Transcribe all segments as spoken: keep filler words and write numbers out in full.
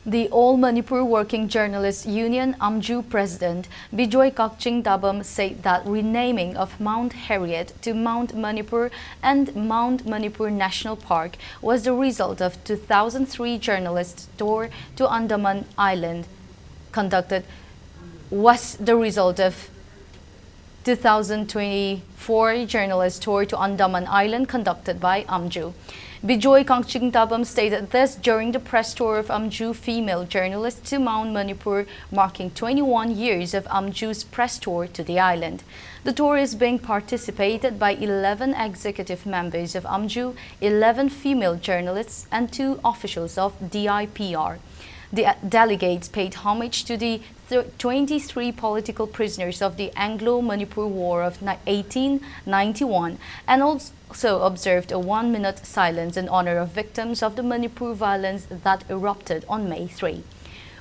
The All Manipur Working Journalists Union, AMJU, President Bijoy Kakching Tabam said that renaming of Mount Harriet to Mount Manipur and Mount Manipur National Park was the result of two thousand three journalist tour to Andaman Island conducted was the result of two thousand twenty-four journalist tour to Andaman Island conducted by AMJU. Bijoy Kakching Tabam stated this during the press tour of AMJU female journalists to Mount Manipur, marking twenty-one years of AMJU's press tour to the island. The tour is being participated by eleven executive members of AMJU, eleven female journalists, and two officials of D I P R. The, uh, delegates paid homage to the thir- twenty-three political prisoners of the Anglo-Manipur War of ni- eighteen ninety-one and also observed a one-minute silence in honor of victims of the Manipur violence that erupted on May three.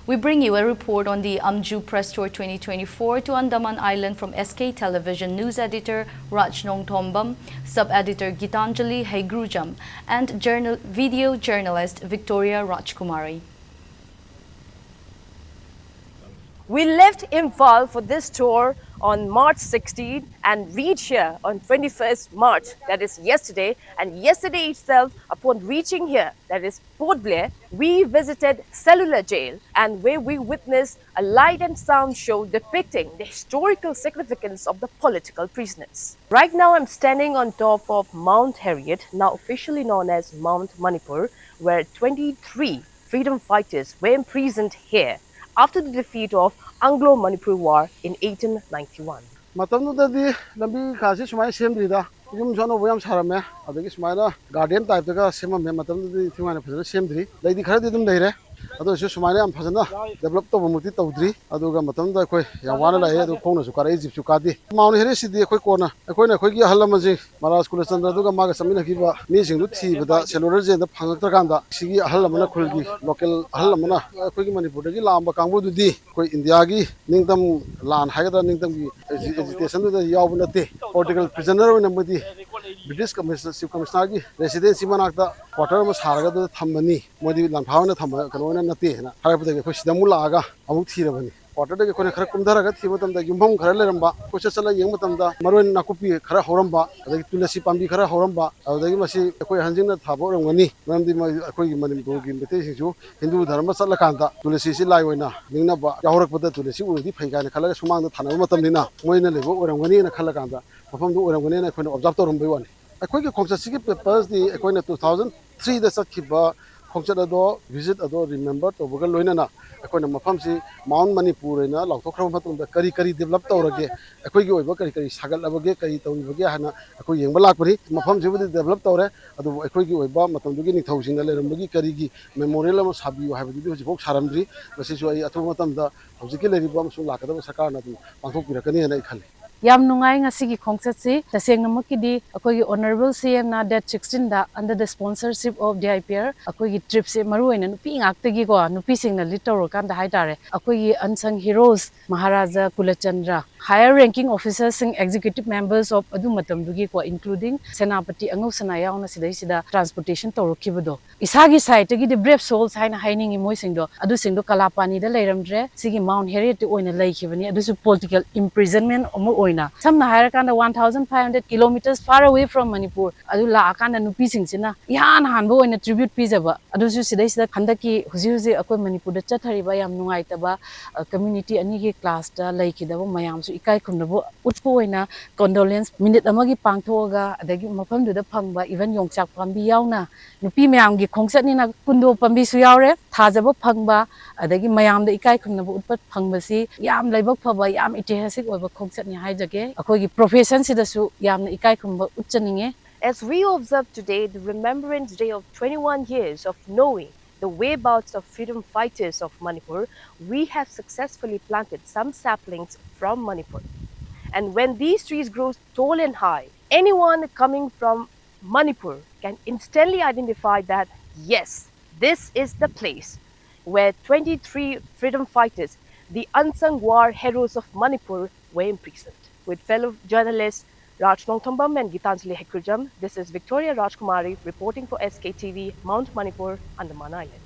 We bring you a report on the AMJU Press Tour twenty twenty-four to Andaman Island from S K Television news editor Raj Nongthombam, sub-editor Gitanjali Heigrujam, and journal- video journalist Victoria Rajkumari. We left Imphal for this tour on March sixteenth and reached here on twenty-first March, that is yesterday. And yesterday itself, upon reaching here, that is Port Blair, we visited Cellular Jail, and where we witnessed a light and sound show depicting the historical significance of the political prisoners. Right now, I'm standing on top of Mount Harriet, now officially known as Mount Manipur, where twenty-three freedom fighters were imprisoned here after the defeat of Anglo-Manipur War in eighteen ninety-one. ꯃꯇꯝꯗꯨꯗꯗꯤ ꯂꯝꯕꯤ ꯀꯥꯁꯦ ꯁꯨꯃꯥꯏꯅ ꯁꯦꯝꯗ꯭ꯔꯤꯗ, ꯌꯨꯝꯁꯨ ꯑꯅꯧꯕ ꯌꯥꯝ ꯁꯥꯔꯝꯃꯦ꯫ ꯑꯗꯒꯤ ꯁꯨꯃꯥꯏꯅ garden type ꯇꯒ ꯁꯦꯝꯃꯝꯃꯦ꯫ ꯃꯇꯝꯗꯨꯗꯗꯤ ꯏꯟꯊꯤ ꯅꯨꯡꯉꯥꯏꯅ ꯐꯖꯅ ꯁꯦꯝꯗ꯭ꯔꯤ꯫ ꯂꯩꯗꯤ ꯈꯔꯗꯤ ꯑꯗꯨꯝ ꯂꯩꯔꯦ, ꯑꯗꯨ ꯑꯣꯏꯔꯁꯨ ꯁꯨꯃꯥꯏꯅ ꯌꯥꯝ ꯐꯖꯅ develop ꯇꯧꯕꯃꯛꯇꯤ ꯇꯧꯗ꯭ꯔꯤ꯫ ꯑꯗꯨꯒ ꯃꯇꯝꯗꯨꯗ ꯑꯩꯈꯣꯏ ꯌꯥꯝ ꯋꯥꯅ ꯂꯥꯛꯑꯦ, ꯑꯗꯨ ꯈꯣꯡꯅꯁꯨ ꯀꯥꯔꯛꯏ, jeep ꯁꯨ ꯀꯥꯗꯦ꯫ Mount Harriet ꯁꯤꯗꯤ ꯑꯩꯈꯣꯏ ꯀꯣꯟꯅ ꯑꯩꯈꯣꯏꯅ ꯑꯩꯈꯣꯏꯒꯤ ꯑꯍꯜ ꯂꯃꯟꯁꯤꯡ ꯃꯍꯥꯔꯥꯖ ꯀꯨꯂꯆꯟꯗ꯭ꯔ ꯑꯗꯨꯒ ꯃꯥꯒ ꯆꯠꯃꯤꯟꯅꯈꯤꯕ ꯃꯤꯁꯤꯡꯗꯨ ꯊꯤꯕꯗ Cellular Jail ꯗ ꯐꯪꯉꯛꯇ꯭ꯔꯀꯥꯟꯗ, ꯁꯤꯒꯤ ꯑꯍꯜ ꯑꯃꯅ, ꯈꯨꯜꯒꯤ local ꯑꯍꯜ ꯑꯃꯅ ꯑꯩꯈꯣꯏꯒꯤ ꯃꯅꯤꯄꯨꯔꯗꯒꯤ ꯂꯥꯛꯑꯝꯕ ꯀꯥꯡꯕꯨꯗꯨꯗꯤ ꯑꯩꯈꯣꯏ ꯏꯟꯗꯤꯌꯥꯒꯤ ꯅꯤꯡꯇꯝ ꯂꯥꯟ ꯍꯥꯏꯒꯗ꯭ꯔꯥ, ꯅꯤꯡꯇꯝꯒꯤ ꯑꯦꯖꯤ-, agitation ꯗꯨꯗ ꯌꯥꯎꯕ ꯅꯠꯇꯦ, political prisoner ꯑꯣꯏꯅ ꯃꯣꯏꯗꯤ ꯕ꯭ꯔꯤꯇꯤꯁ ꯀꯃꯤꯁꯅꯔ, ꯆꯤꯐ ꯀꯃꯤꯁꯅꯔꯒꯤ ꯔꯦꯁꯤꯗꯦꯟꯁꯤ ꯃꯅꯥꯛꯇ ꯀ꯭ꯋꯥꯇꯔ ꯑꯃ ꯁꯥꯔꯒ ꯑꯗꯨꯗ ꯊꯝꯕꯅꯤ, ꯃꯣꯏꯗꯤ ꯂꯥꯟꯐꯥ ꯑꯣꯏꯅ ꯊꯝꯕ ꯀꯩꯅꯣ ꯑꯣꯏꯅ ꯅꯠꯇꯦ ꯍꯥꯏꯅ ꯍꯥꯏꯔꯛꯄꯗꯒꯤ ꯑꯩꯈꯣꯏ ꯁꯤꯗ ꯑꯃꯨꯛ ꯂꯥꯛꯑꯒ ꯑꯃꯨꯛ ꯊꯤꯔꯕꯅꯤ꯫ ꯀ꯭ꯋꯥꯇꯔꯗꯒꯤ ꯑꯩꯈꯣꯏꯅ ꯈꯔ ꯀꯨꯝꯊꯔꯒ ꯊꯤꯕ ꯃꯇꯝꯗ ꯌꯨꯝꯐꯝ ꯈꯔ ꯂꯩꯔꯝꯕ, ꯀꯣꯏꯆꯠ ꯆꯠꯂꯒ ꯌꯦꯡꯕ ꯃꯇꯝꯗ ꯃꯔꯨ ꯑꯣꯏꯅ ꯅꯥꯀꯨꯞꯄꯤ ꯈꯔ ꯍꯧꯔꯝꯕ, ꯑꯗꯒꯤ ꯇꯨꯂꯁꯤ ꯄꯥꯝꯕꯤ ꯈꯔ ꯍꯧꯔꯝꯕ, ꯑꯗꯨꯗꯒꯤ ꯃꯁꯤ ꯑꯩꯈꯣꯏ ꯑꯍꯟꯁꯤꯡꯅ ꯊꯥꯕ ꯑꯣꯏꯔꯝꯒꯅꯤ, ꯃꯔꯝꯗꯤ ꯃ-, ꯑꯩꯈꯣꯏꯒꯤ ꯃꯅꯤꯄꯨꯔꯒꯤ ꯃꯩꯇꯩꯁꯤꯡꯁꯨ ꯍꯤꯟꯗꯨ ꯙꯔꯃ ꯆꯠꯂꯀꯥꯟꯗ ꯇꯨꯂꯁꯤꯁꯤ ꯂꯥꯏ ꯑꯣꯏꯅ ꯅꯤꯡꯅꯕ ꯌꯥꯎꯔꯛꯄꯗ ꯇꯨꯂꯁꯤ ꯎꯔꯗꯤ ꯐꯩ ꯀꯥꯏꯅ ꯈꯜꯂꯒ ꯁꯨꯃꯥꯡꯗ ꯊꯥꯅꯕ ꯃꯇꯝꯅꯤꯅ ꯃꯣꯏꯅ ꯂꯩꯕ ꯑꯣꯏꯔꯝꯒꯅꯤꯅ ꯈꯜꯂꯀꯥꯟꯗ ꯃꯐꯝꯗꯨ ꯑꯣꯏꯔꯝꯒꯅꯤꯅ ꯑꯩꯈꯣꯏꯅ ꯑꯣꯕꯖꯥꯔꯕ ꯇꯧꯔꯝꯕꯒꯤ ꯋꯥꯅꯤ꯫ ꯑꯩꯈꯣꯏꯒꯤ ꯈꯣꯡꯆꯠꯁꯤꯒꯤ ꯄꯔꯄꯁꯇꯤ ꯑꯩꯈꯣꯏꯅ ꯇꯨ ꯊꯥꯎꯖꯟ ꯊ꯭ꯔꯤꯗ ꯆꯠꯈꯤꯕ ꯈꯣꯡꯆꯠ ꯑꯗꯣ ꯚꯤꯖꯤꯠ ꯑꯗꯣ ꯔꯤꯃꯦꯝꯕꯔ ꯇꯧꯕꯒ ꯂꯣꯏꯅꯅ ꯑꯩꯈꯣꯏꯅ ꯃꯐꯝꯁꯤ ꯃꯥꯎꯟ ꯃꯅꯤꯄꯨꯔ ꯑꯣꯏꯅ ꯂꯥꯎꯊꯣꯛꯈ꯭ꯔꯕ ꯃꯇꯨꯡꯗ ꯀꯔꯤ ꯀꯔꯤ ꯗꯤꯕꯂꯞ ꯇꯧꯔꯒꯦ, ꯑꯩꯈꯣꯏꯒꯤ ꯑꯣꯏꯕ ꯀꯔꯤ ꯀꯔꯤ ꯁꯥꯒꯠꯂꯕꯒꯦ, ꯀꯔꯤ ꯇꯧꯔꯤꯕꯒꯦ ꯍꯥꯏꯅ ꯑꯩꯈꯣꯏ ꯌꯦꯡꯕ ꯂꯥꯛꯄꯅꯤ꯫ ꯃꯐꯝꯁꯤꯕꯨꯗꯤ ꯗꯤꯕꯂꯞ ꯇꯧꯔꯦ, ꯑꯗꯨꯕꯨ ꯑꯩꯈꯣꯏꯒꯤ ꯑꯣꯏꯕ ꯃꯇꯝꯗꯨꯒꯤ ꯅꯤꯡꯊꯧꯁꯤꯡꯅ ꯂꯩꯔꯝꯕꯒꯤ ꯀꯔꯤꯒꯤ ꯃꯦꯃꯣꯔꯤꯌꯦꯜ ꯑꯃ ꯁꯥꯕꯤꯌꯨ ꯍꯥꯏꯕꯗꯨꯗꯤ ꯍꯧꯖꯤꯛꯐꯥꯎ ꯁꯥꯔꯝꯗ꯭ꯔꯤ꯫ ꯃꯁꯤꯁꯨ ꯑꯩ ꯑꯊꯨꯕ ꯃꯇꯝꯗ ꯍꯧꯖꯤꯛꯀꯤ ꯂꯩꯔꯤꯕ ꯑꯃꯁꯨꯡ ꯂꯥꯛꯀꯗꯕ ꯁꯔꯀꯥꯔꯅ ꯑꯗꯨꯝ ꯄꯥꯡꯊꯣꯛꯄꯤꯔꯛꯀꯅꯤ ꯍꯥꯏꯅ ꯑꯩ ꯈꯜꯂꯤ꯫ ꯌꯥꯝ ꯅꯨꯡꯉꯥꯏ ꯉꯁꯤꯒꯤ ꯈꯣꯡꯆꯠꯁꯤ꯫ ꯇꯁꯦꯡꯅꯃꯛꯀꯤꯗꯤ ꯑꯩꯈꯣꯏꯒꯤ ꯑꯣꯅꯔꯦꯕꯜ ꯁꯤ ꯑꯦꯝꯅ date ꯁꯤꯛꯁꯇꯤꯟꯗ under the sponsorship of D I P R ꯑꯩꯈꯣꯏꯒꯤ ꯇ꯭ꯔꯤꯞꯁꯦ ꯃꯔꯨ ꯑꯣꯏꯅ ꯅꯨꯄꯤ ꯉꯥꯛꯇꯒꯤꯀꯣ, ꯅꯨꯄꯤꯁꯤꯡꯅ ꯂꯤꯗ ꯇꯧꯔꯀꯥꯟꯗ ꯍꯥꯏꯇꯥꯔꯦ, ꯑꯩꯈꯣꯏꯒꯤ unsung heroes Maharaja ꯀꯨꯂꯆꯟꯗ꯭ꯔ, higher ranking officersꯁꯤꯡ, executive members of ꯑꯗꯨ ꯃꯇꯝꯗꯨꯒꯤꯀꯣ, including ꯁꯦꯅꯥꯄꯇꯤ ꯑꯉꯧꯁꯅꯥ ꯌꯥꯎꯅ ꯁꯤꯗꯩꯁꯤꯗ transportation ꯇꯧꯔꯛꯈꯤꯕꯗꯣ, ꯏꯁꯥꯒꯤ ꯁꯥꯏꯠꯇꯒꯤꯗꯤ brave souls ꯍꯥꯏꯅ ꯍꯥꯏꯅꯤꯡꯉꯤ ꯃꯣꯏꯁꯤꯡꯗꯣ꯫ ꯑꯗꯨꯁꯤꯡꯗꯣ ꯀꯂꯥꯄꯥꯅꯤꯗ ꯂꯩꯔꯝꯗ꯭ꯔꯦ, ꯁꯤꯒꯤ ꯃꯥꯎꯟ ꯍꯦꯔꯤꯌꯦꯠꯇ ꯑꯣꯏꯅ ꯂꯩꯈꯤꯕꯅꯤ, ꯑꯗꯨꯁꯨ political imprisonment ꯑꯃ ꯑꯣꯏꯅ꯫ ꯁꯝꯅ ꯍꯥꯏꯔꯀꯥꯟꯗ, one thousand five hundred kilometers far away from Manipur, ꯑꯗꯨ ꯂꯥꯛꯑꯀꯥꯟꯗ ꯅꯨꯄꯤꯁꯤꯡꯁꯤꯅ ꯏꯍꯥꯟ ꯍꯥꯟꯕ ꯑꯣꯏꯅ tribute ꯄꯤꯖꯕ꯫ ꯑꯗꯨꯁꯨ ꯁꯤꯗꯩꯁꯤꯗ ꯍꯟꯗꯛꯀꯤ ꯍꯧꯖꯤꯛ ꯍꯧꯖꯤꯛ ꯑꯩꯈꯣꯏ ꯃꯅꯤꯄꯨꯔꯗ ꯆꯠꯊꯔꯤꯕ ꯌꯥꯝ ꯅꯨꯡꯉꯥꯏꯇꯕ, ꯑ, community ꯑꯅꯤꯒꯤ clashꯇ ꯂꯩꯈꯤꯗꯕ ꯃꯌꯥꯝꯁꯨ ꯏꯀꯥꯏ ꯈꯨꯝꯅꯕ ꯎꯠꯄ ꯑꯣꯏꯅ condolence minute ꯑꯃꯒꯤ ꯄꯥꯡꯊꯣꯛꯑꯒ, ꯑꯗꯒꯤ ꯃꯐꯝꯗꯨꯗ ꯐꯪꯕ even ꯌꯣꯡꯆꯥꯛ ꯄꯥꯝꯕꯤ ꯌꯥꯎꯅ, ꯅꯨꯄꯤ ꯃꯌꯥꯝꯒꯤ ꯈꯣꯡꯆꯠꯅꯤꯅ ꯀꯨꯟꯗꯣ ꯄꯥꯝꯕꯤꯁꯨ ꯌꯥꯎꯔꯦ, ꯊꯥꯖꯕ ꯐꯪꯕ, ꯑꯗꯒꯤ ꯃꯌꯥꯝꯗ ꯏꯀꯥꯏ ꯈꯨꯝꯅꯕ ꯎꯠꯄ ꯐꯪꯕꯁꯤ ꯌꯥꯝ ꯂꯥꯏꯕꯛ ꯐꯕ, ꯌꯥꯝ ꯏꯇꯤꯍꯥꯁꯤꯛ ꯑꯣꯏꯕ ꯈꯣꯡꯆꯠꯅꯤ ꯍꯥꯏꯖꯒꯦ꯫ ꯑꯩꯈꯣꯏꯒꯤ professionꯁꯤꯗꯁꯨ ꯌꯥꯝꯅ ꯏꯀꯥꯏ ꯈꯨꯝꯕ ꯎꯠꯆꯅꯤꯡꯉꯦ꯫ As we observe today the Remembrance Day of twenty-one years of knowing the whereabouts of freedom fighters of Manipur, we have successfully planted some saplings from Manipur. And when these trees grow tall and high, anyone coming from Manipur can instantly identify that, yes, this is the place where twenty-three freedom fighters, the unsung war heroes of Manipur, were imprisoned. With fellow journalist Raj Nongthombam and Gitanjali Hekujam, this is Victoria Rajkumari reporting for S K T V, Mount Manipur, Andaman Islands.